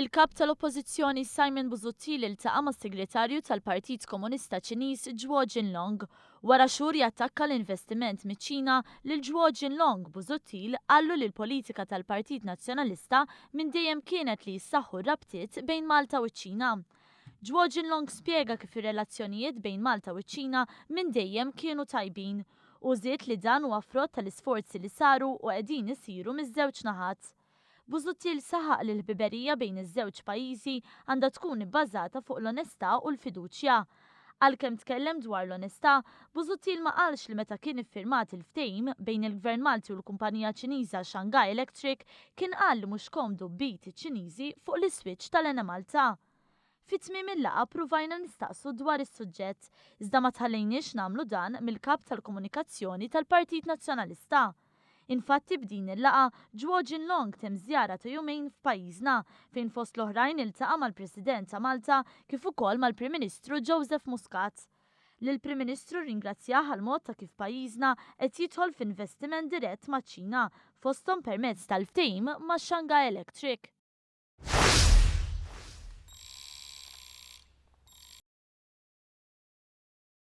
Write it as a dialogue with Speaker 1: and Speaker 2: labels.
Speaker 1: Il-Kap tal-Oppożizzjoni Simon Busuttil iltaqa' mas-Segretarju tal-Partit Komunista Ċiniż Zhuo Jinlong. Wara xhur jattakka l-investiment miċ-Ċina lil Zhuo Jinlong, Busuttil qallu li l-politika tal-Partit Nazzjonalista minn dejjem kienet li jissaħħu r-rabtiet bejn Malta u ċ-Ċina. Zhuo Jinlong spjega kif ir-relazzjonijiet bejn Malta u ċ-Ċina minn dejjem kienu tajbin u żied li dan huwa frott tal-isforzi li saru u qegħdin isiru miż-żewġ naħat. Busuttil saħaq li l-ħbiberija bejn iż-żewġ pajjiżi għandha tkun ibbażata fuq l-onestà u l-fiduċja. Għalkemm tkellem dwar l-onestà, Busuttil ma qalx li meta kien iffirmat il-ftehim bejn il-Gvern Malti u l-kumpanija Ċiniża Shanghai Electric kien qal li mhux komdu b'id iċ-Ċiniżi fuq l-iswiċċ tal-Enemalta. Fi tmiem il-laqgħa pruvajna nistaqsu dwar is-suġġett, iżda ma tħallejniex nagħmlu dan mill-Kap tal-Komunikazzjoni tal-Partit Nazzjonalista. Infatti b'din il-laqgħa, Zhuo Jinlong temm żjara ta' jumejn f'pajjiżna fejn fost l-oħrajn iltaqa' mal-President ta' Malta kif ukoll mal-Prim Ministru Joseph Muscat. Lill-Prim Ministru rringrazzjah għall-mod ta' kif pajjiżna qed jidħol f'investiment dirett maċ-Ċina, fosthom permezz tal-ftehim ma' Shanghai Electric.